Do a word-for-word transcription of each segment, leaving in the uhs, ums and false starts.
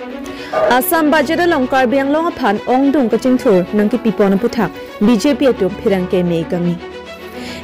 Assam budget along Karbi Anglong aphan ongdung kachingthur nangkipipon aputhak B J P atum pherangke me kangni.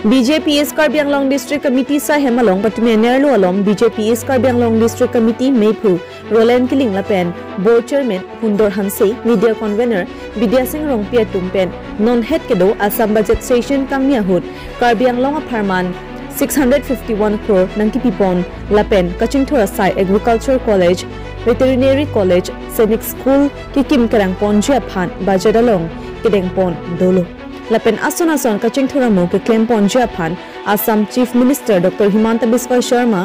B J P East Karbi Anglong District Committee saihem along patumi nerlo along B J P East Karbi Anglong District Committee meiphu Roland Killing lapen Board Chairman Hundor Hanse, Media Convener Bidya Sing Rongpi atum pen nonhet kedo Assam budget session kangni ahut Karbi Anglong apharman six hundred fifty-one crore nangkipipon lapen kachingthur asai Agriculture College, Veterinary College, Sainik School kekim kerangponji aphan budget along kedengpon dolo. Lapen ason ason kachingthur amo keklemponji aphan Assam Chief Minister Doctor Himanta Biswa Sharma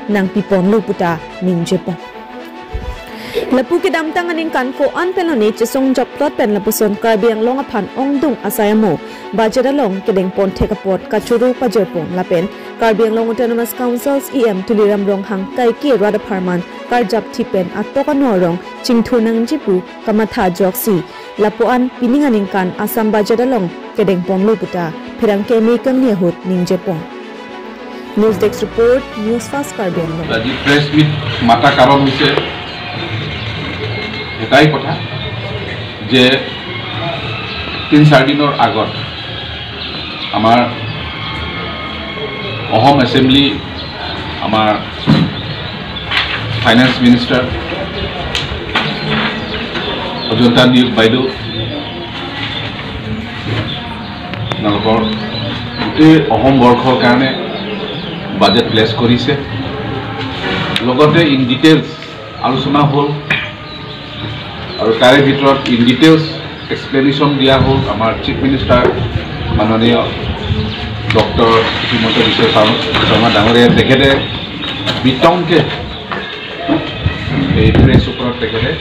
nangpiponlo puta ningjepon. Lapu kedamtang aningkan ko-an pen lone chesong japplot pen lapuson Karbi Anglong aphan ongdung asai amo budget along kedengpon thek apot kachoro pajirpon lapen Karbi Anglong Autonomous Council's E M Tuliram Ronghang kaike rat apharman karjap thip pen atok ano arong chingthur nangji pu kamatha ajoksi lapu-an pining aningkan Assam budget along kedengponlo puta pherangke me kangni ahut ningjepon. News Desk Report, News Fast Karbi Anglong. আজি press meet মাতা কাৰণ হৈছে এটাই কথা যে তিন চাৰি দিনৰ আগত আমাৰ অসম এছেম্বলি, আমাৰ ফাইনেন্স মিনিষ্টাৰ অজন্তা নেওগ বাইদেউ আপোনালোকৰ গোটেই অসম বৰ্ষৰ কাৰণে বাজেট প্লেচ কৰিছে। লগতে ইন ডিটেইলছ আলোচনা হ'ল আৰু তাৰে ভিতৰত ইন ডিটেইলছ এক্সপ্লেনেশ্যন দিয়া হ'ল আমাৰ চিফ মিনিষ্টাৰ মাননীয় ডক্টৰ হিমন্ত বিশ্ব শৰ্মা ডাঙৰীয়া। তেখেতে বিতংকে এই প্ৰেছ ওপৰত তেখেতে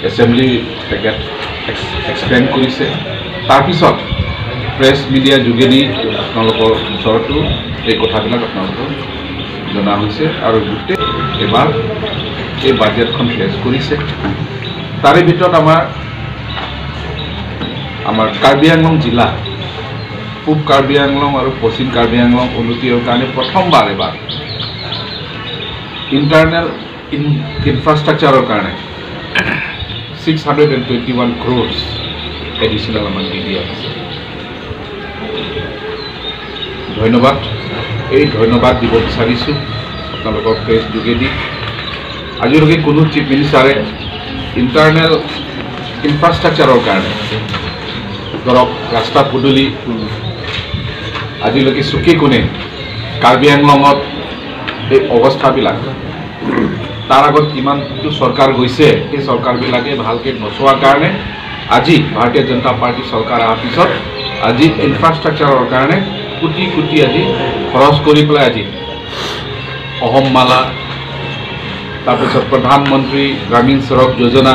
এছেম্বলি তেখেত এক্স- এক্সপ্লেইন কৰিছে। তাৰপিছত প্ৰেছ মিডিয়া যোগেদি আপোনালোকৰ ওচৰতো এই কথাবিলাক আপোনালোকক জনা হৈছে আৰু গোটেই এইবাৰ এই বাজেটখন প্লেচ কৰিছে। তাৰে ভিতৰত আমাৰ আমাৰ কাৰ্বি আংলং জিলা, পূব কাৰ্বি আংলং আৰু পশ্চিম কাৰ্বি আংলং উন্নতিৰ কাৰণে প্ৰথমবাৰ এইবাৰ ইণ্টাৰনেল ইন ইনফ্ৰাষ্ট্ৰাকচাৰৰ কাৰণে six hundred and twenty one crores additional আমাক দি দিয়া হৈছে। ধন্যবাদ। এই ধন্যবাদ দিব বিচাৰিছোঁ আপোনালোকৰ প্ৰেছ যোগেদি। আজিলৈকে কোনো চিফ মিনিষ্টাৰে ইণ্টাৰনেল ইনফ্ৰাষ্ট্ৰাকচাৰৰ কাৰণে, ধৰক, ৰাস্তা পদূলি, আজিলৈকে চুকে কোণে কাৰ্বি আংলঙত এই অৱস্থাবিলাক, তাৰ আগত কিমানটো চৰকাৰ গৈছে, সেই চৰকাৰবিলাকে ভালকৈ নচোৱাৰ কাৰণে আজি ভাৰতীয় জনতা পাৰ্টি চৰকাৰ অহাৰ পিছত আজি ইনফ্ৰাষ্ট্ৰাকচাৰৰ কাৰণে কোটি কোটি আজি খৰচ কৰি পেলাই আজি অসম মালা, তাৰপিছত প্ৰধানমন্ত্ৰী গ্ৰামীণ সড়ক যোজনা,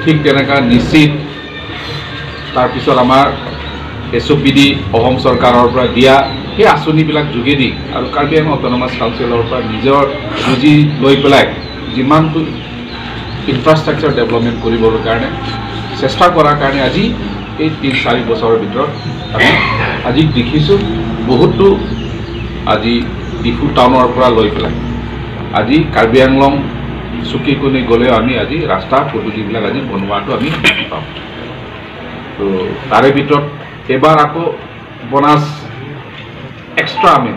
ঠিক তেনেকা নিশ্চিত, তাৰপিছত আমাৰ এছ অ' পি ডি অসম চৰকাৰৰ পৰা দিয়া সেই আঁচনিবিলাক যোগেদি আৰু কাৰ্বি আংলং অট'নমাছ কাউন্সিলৰ পৰা নিজৰ পুঁজি লৈ পেলাই যিমানটো ইনফ্ৰাষ্ট্ৰাকচাৰ ডেভেলপমেণ্ট কৰিবৰ কাৰণে চেষ্টা কৰাৰ কাৰণে আজি এই তিনি চাৰি বছৰৰ ভিতৰত আমি আজি দেখিছোঁ বহুতো আজি ডিফু টাউনৰ পৰা লৈ পেলাই আজি কাৰ্বি আংলং চুকে কোণে গ'লেও আমি আজি ৰাস্তা পদূলিবিলাক আজি বনোৱাটো আমি দেখি পাওঁ। তো তাৰে ভিতৰত এইবাৰ আকৌ বনাছ এক্সট্ৰা আমি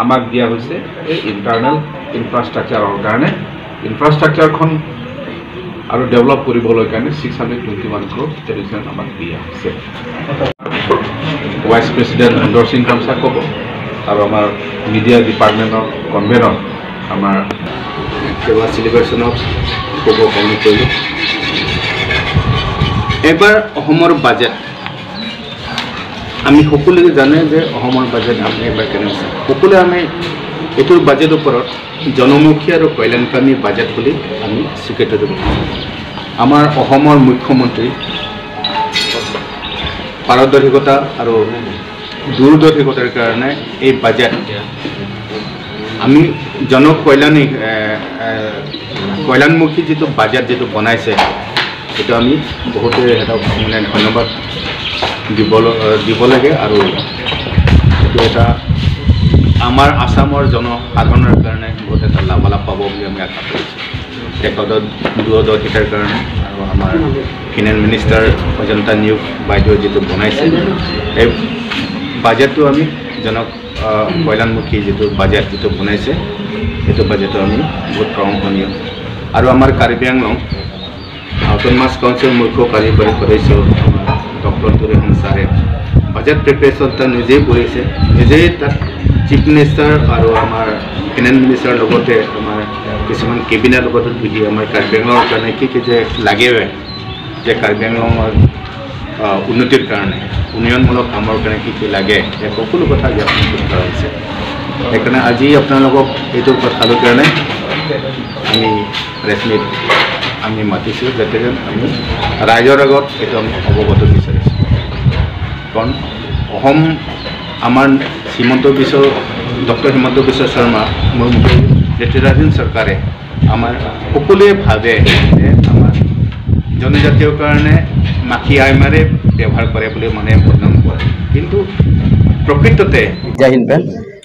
আমাক দিয়া হৈছে এই ইণ্টাৰনেল ইনফ্ৰাষ্ট্ৰাকচাৰৰ কাৰণে। ইনফ্ৰাষ্ট্ৰাকচাৰখন আৰু ডেভেলপ কৰিবলৈ কাৰণে six hundred twenty one crore additional আমাক দিয়া হৈছে। ভাইচ প্ৰেচিডেণ্ট সুন্দৰ সিং কামছা ক'ব আৰু আমাৰ মিডিয়া ডিপাৰ্টমেণ্টৰ কনভেনৰ আমাৰ সেৱা চেলিব্ৰেশ্যনত ক'ব পাৰোঁ কৰিলোঁ। এবাৰ অসমৰ বাজেট আমি সকলোৱে জানে যে অসমৰ বাজেট আমি এবাৰ কেনে আছে। সকলোৱে আমি এইটোৰ বাজেট ওপৰত জনমুখী আৰু কল্যাণকামী বাজেট বুলি আমি স্বীকৃতি দিব। আমাৰ অসমৰ মুখ্যমন্ত্ৰী পাৰদৰ্শিকতা আৰু দূৰদৰ্শিকতাৰ কাৰণে এই বাজেট আমি জনকল্যাণী, এ, এ, কল্যাণমুখী যিটো বাজেট যিটো বনাইছে, এইটো আমি বহুতে সিহঁতক মানে ধন্যবাদ দিব ল-, দিব লাগে আৰু এইটো এটা আমাৰ আছামৰ জনসাধাৰণৰ কাৰণে বহুত এটা লাভালাভ পাব বুলি আমি আশা কৰিছোঁ। ৰেকৰ্ডত দুয়ো দল হিতাৰ কাৰণে আৰু আমাৰ ফিনেন্স মিনিষ্টাৰ অজন্তা নেওগ বাইদেউ যিটো বনাইছে, এই বাজেটটো আমি জনক আহ, কল্যাণমুখী যিটো বাজেট যিটো বনাইছে, সেইটো বাজেটো আমি বহুত প্ৰশংসনীয়। আৰু আমাৰ কাৰ্বি আংলং অট'নমাছ কাউন্সিল মুখ্য কাৰ্যকৰী সদস্য ডক্টৰ তুলিৰাম ছাৰে বাজেট প্ৰিপেৰেশ্যন এটা নিজেই কৰিছে, নিজেই তাত চিফ মিনিষ্টাৰ আৰু আমাৰ ফিনেন্স মিনিষ্টাৰ লগতে আমাৰ কিছুমান কেবিনেট লগতো বহি আমাৰ কাৰ্বি আংলঙৰ কাৰণে কি কি যে লাগে, যে কাৰ্বি আংলঙৰ আহ, উন্নতিৰ কাৰণে, উন্নয়নমূলক কামৰ কাৰণে কি কি লাগে, এই সকলো কথা ইয়াত প্ৰস্তুত কৰা হৈছে। সেইকাৰণে আজি আপোনালোকক এইটো কথালৈ কাৰণে আমি প্ৰেছ মিট আমি মাতিছোঁ, যাতে যেন আমি ৰাইজৰ আগত এইটো আমি অৱগত বিচাৰিছোঁ। কাৰণ অসম আমাৰ হিমন্ত বিশ্ব, ডক্টৰ হিমন্ত বিশ্ব শৰ্মা, মোৰ নেতৃত্বাধীন চৰকাৰে আমাৰ সকলোৱে ভাবে যে আমাৰ জনজাতীয় কাৰণে মাখি আইমাৰে ব্যৱহাৰ কৰে বুলি মানে বদনাম কৰে, কিন্তু প্ৰকৃততে Jai Hind pen,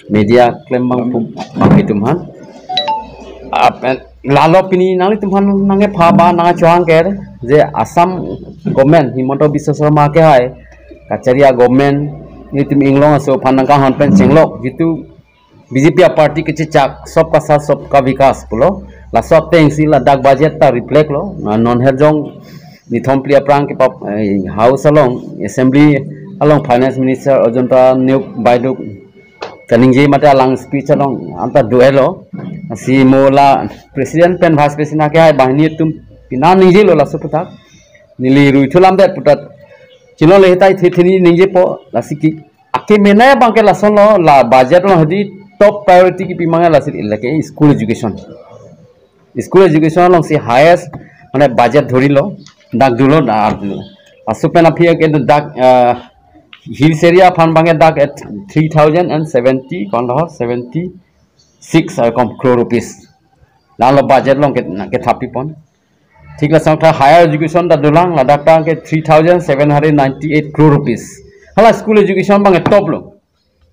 media klembang pu mapi tum aphan. Apen lalo pini nanglitum aphan nangkepha ba nangkachongker je Assam government Himanta Biswa Sarma kehai kachari a-government nelitum inglong aso aphan nangkahon pen chenglok jitu B J P a-party kechechak Sabka Saath Sabka Vikas pulo. Laso atengsi ladak budget ta reflect lo. Na non herjong nithom phli aphrang ke pap, eh, House along, Assembly along Finance Minister Ajanta Neog Baiduk kaningje mate alang speech along anta do-elo. Si mo la President pen Vice President ake hai banghini atum pina ningjelo laso aputhak. Neli rui thulam det puthot. Chilo le hitai thi thini ningjepo lasi ke. Ake mena abang ke lason lo, la budget lo hadi top priority kipi abang lasi lake school education. School education alongsi highest mane budget dhorilo, dak dolo, dak dolo. Laso pen aphi ke dak, ah, hills area aphan abang ke dak at three thousand and seventy, kon ho, seventy six, ah, kom crore rupees. Lalo budget along ke, kethap pipon. Thik lason ta higher education ta dolang, ladak ta ke three thousand seven hundred ninety eight crore rupees. Hala school education abang ke top lo.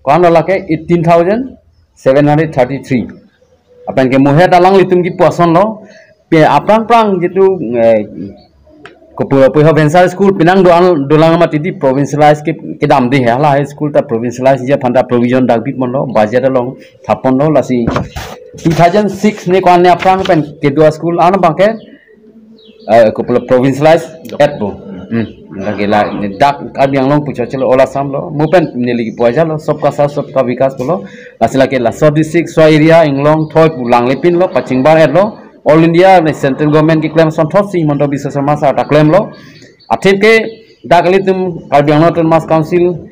Ko-an lo lake eighteen thousand seven hundred thirty-three. Apen ke mohet alanglitum kipu ason lo. Pe aphrang phrang jitu, eh, kopu kopu ho Vensar school pinang do-an dolang mati di provincialize ke, kedam di he. Hala high school ta provincialize je aphan ta provision dak bipon lo, budget along thap pon lo, lasi two thousand six ne ko-an ne aphrang pen kedo a-school an abang ke, eh, kopu lo provincialize et bo. Hmm. Lake la, dak Karbi Anglong pucho chelo all Assam lo. Mo pen neli kipu ajat lo, Sabka Saath Sabka Vikas pulo. Lasi lake laso district, so area, inglong thoi pu langle pin lo, pachingbar et lo. All India ne central government keklem asonthotsi Himanta Biswa Sarma sir ta klemlo. Athe ke dak ilitum Karbi Anglong Autonomous Council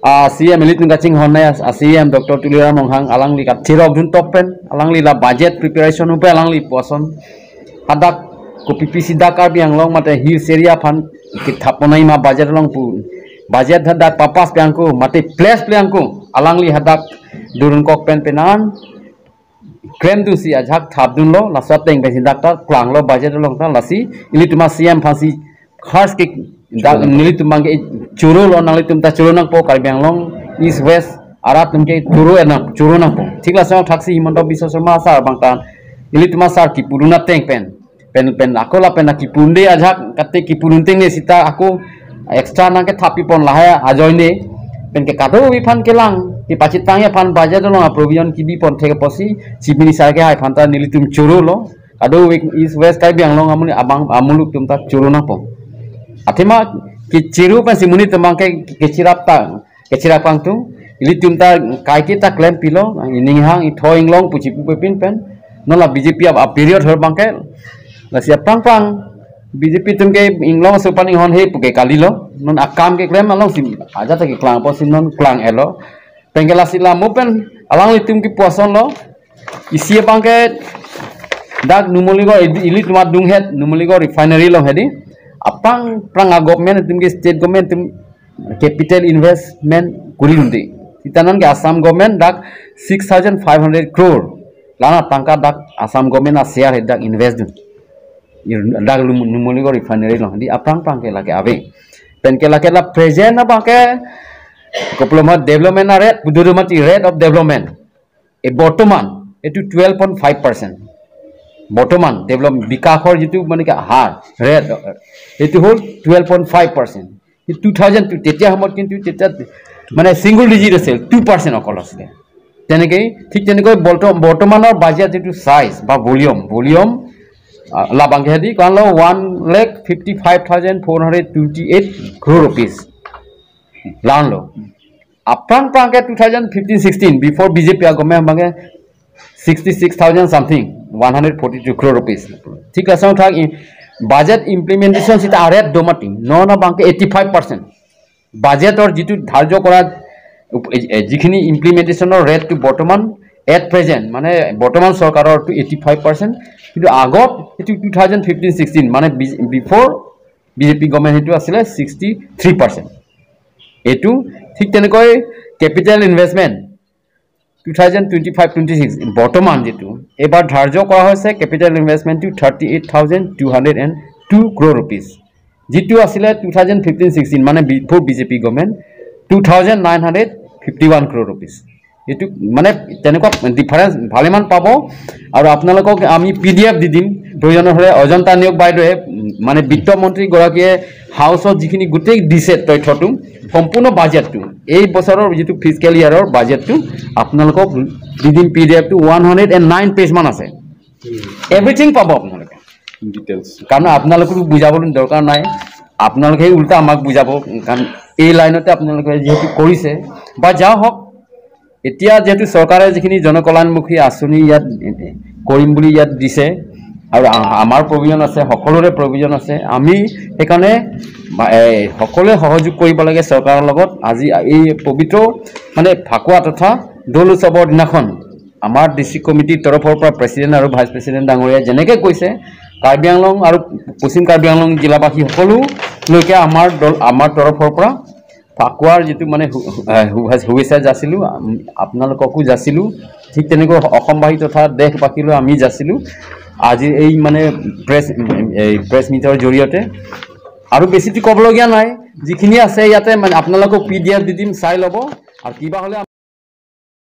a-C E M ilitum kachinghon nai a-C E M Doctor Tuliram Ronghang alangli kathirok dun top pen, alangli la budget preparation upe alangli pu ason. Hadak kopi pisi dak Karbi Anglong mate hills area aphan kethap ponai ma budget along pu. Budget hadak papas pi angko, mate place pi angko, alangli hadak durun kok pen penan klem dunsi ajak thap dunlo, laso ateng pensi dak ta klanglo budget along ta, lasi ilitum a-C E M aphansi khars ke dak nelitum abang ke choro lo, nanglitum ta choro nangpo, Karbi Anglong East West arat atum ke choro nang, choro nangpo. Thik laso thaksi Himanta Biswa Sarma sir abang ta ilitum a-sir kipu dun ateng pen, pen, pen ako lapen akipu dunde ajak kate kipu dun tengne sita ako extra nangkethap pipon lahai ajoine pen ke kadokave aphan kelang, kepachethang aphan budget along a-provision kibipon thek apotsi Chief Minister kehai aphan ta nelitum choro lo. Kadokave East West Karbi Anglong amonit abang amuluk atum ta choro nangpo. Athema kechoro pensi monit atum abang ke kechirap ta, kechirap pangtung. Ilitum ta kaike ta klem pilo, ining hang ithoi inglong pusi pupe pin pen. Non la B J P a-period hor abang ke. Lasi aphrang phrang B J P atum ke inglong aso aphan inghon he puke kalilo. Non akam keklem alongsi ajat ta keklang apotsi non klang-et lo. Pen ke lasi la mo pen alanglitum kipu ason lo. Isi abang ke dak Numaligarh ili, ilitum adung het Numaligarh refinery along hedi. Aphrang phrang a-government atum ke state government atum capital investment kuri dunde. Sita non ke Assam government dak six thousand five hundred crore. Lana tangka dak Assam government a-share he dak invest dun. Ir-, dak Num-, Numaligarh refinery along. Di aphrang phrang ke lake ave. Pen ke lake la present abang ke kopu lo ma development a-rate, pududu mati rate of development. E bortoman, itu twelve point five percent. বৰ্তমান develop বিকাশৰ যিটো মানে কি হাৰ rate, এইটো হ'ল twelve point five percent. Two thousand two, তেতিয়া সময়ত কিন্তু তেতিয়া মানে ছিংগল ডিজিট আছিল, টু পাৰ্চেণ্ট অকল আছিলে। তেনেকেই, ঠিক তেনেকৈ বৰ্ত- বৰ্তমানৰ বাজেট যিটো চাইজ বা ভলিউম, ভলিউম লাবাংকে দি কাৰণ one lakh fifty five thousand four hundred twenty eight crore rupees লান লো। Aphrang aphrang ke two thousand fifteen sixteen, before B J P agome abangke sixty six thousand something, one hundred forty two crore rupees. ঠিক আছে, অৰ্থাৎ budget implementation চিটা আ ৰেট দমাতি, ন ন Banke eighty five percent বাজেটৰ যিটো ধাৰ্য কৰা উপ- এ- এ- যিখিনি ইমপ্লিমেণ্টেশ্যনৰ ৰেটটো বৰ্তমান এট প্ৰেজেণ্ট মানে বৰ্তমান চৰকাৰৰটো এইটি ফাইভ পাৰ্চেণ্ট, কিন্তু আগত এইটো টু থাউজেণ্ড ফিফটিন ছিক্সটিন মানে before B J P government সেইটো আছিলে ছিক্সটি থ্ৰী পাৰ্চেণ্ট। এইটো ঠিক তেনেকৈ capital investment two thousand twenty five twenty six বৰ্তমান যিটো এইবাৰ ধাৰ্য কৰা হৈছে, কেপিটেল ইনভেষ্টমেণ্টটো thirty eight thousand two hundred and two crore rupees, যিটো আছিলে টু থাউজেণ্ড ফিফটিন ছিক্সটিন মানে before B J P government two thousand nine hundred fifty one crore rupees. এইটো মানে তেনেকুৱা ডিফাৰেঞ্চ ভালেমান পাব। আৰু আপোনালোকক আমি পি ডি এফ দি দিম, প্ৰয়োজন হ'লে অজন্তা নেওগ বাইদেৱে উম, মানে বিত্ত মন্ত্ৰীগৰাকীয়ে হাউচত যিখিনি গোটেই দিছে তথ্যটো, সম্পূৰ্ণ বাজেটটো, এই বছৰৰ যিটো ফিছকেল ইয়াৰৰ বাজেটটো আপোনালোকক দি দিম। পি ডি এফটো ওৱান হাণ্ড্ৰেড এণ্ড নাইন পেজমান আছে, এভৰিথিং পাব আপোনালোকে। ডিটেইলছ। কাৰণ আপোনালোকক বুজাবলৈ দৰকাৰ নাই, আপোনালোকে উল্টা আমাক বুজাব। কাৰণ এই লাইনতে আপোনালোকে যিহেতু কৰিছে বা যা হওক, এতিয়া যিহেতু চৰকাৰে যিখিনি জনকল্যাণমুখী আঁচনি ইয়াত কৰিম বুলি ইয়াত দিছে আৰু আ- আমাৰ প্ৰভিজন আছে, সকলোৰে প্ৰভিজন আছে। আমি সেইকাৰণে বা- এই সকলোৱে সহযোগ কৰিব লাগে চৰকাৰৰ লগত। আজি এই পবিত্ৰ মানে ফাকুৱা তথা দৌল উৎসৱৰ দিনাখন আমাৰ ডিষ্ট্ৰিক্ট কমিটিৰ তৰফৰ পৰা প্ৰেচিডেণ্ট আৰু ভাইচ প্ৰেচিডেণ্ট ডাঙৰীয়াই যেনেকে কৈছে, কাৰ্বি আংলং আৰু পশ্চিম কাৰ্বি আংলং জিলাবাসী সকলোলৈকে আমাৰ দল আমাৰ তৰফৰ পৰা ফাকুৱাৰ যিটো মানে শু- শু- আহ, শুভে- শুভেচ্ছা যাচিলো। আম- আপোনালোককো যাচিলো, ঠিক তেনেকৈ অসমবাসী তথা দেশবাসীলৈ আমি যাচিলো আজি এই মানে প্ৰেছ এই প্ৰেছ মিটৰ জৰিয়তে। আৰু বেছিটো ক'বলগীয়া নাই, যিখিনি আছে ইয়াতে মানে আপোনালোকক পি ডি এফ দি দিম, চাই ল'ব। আৰু কিবা হ'লে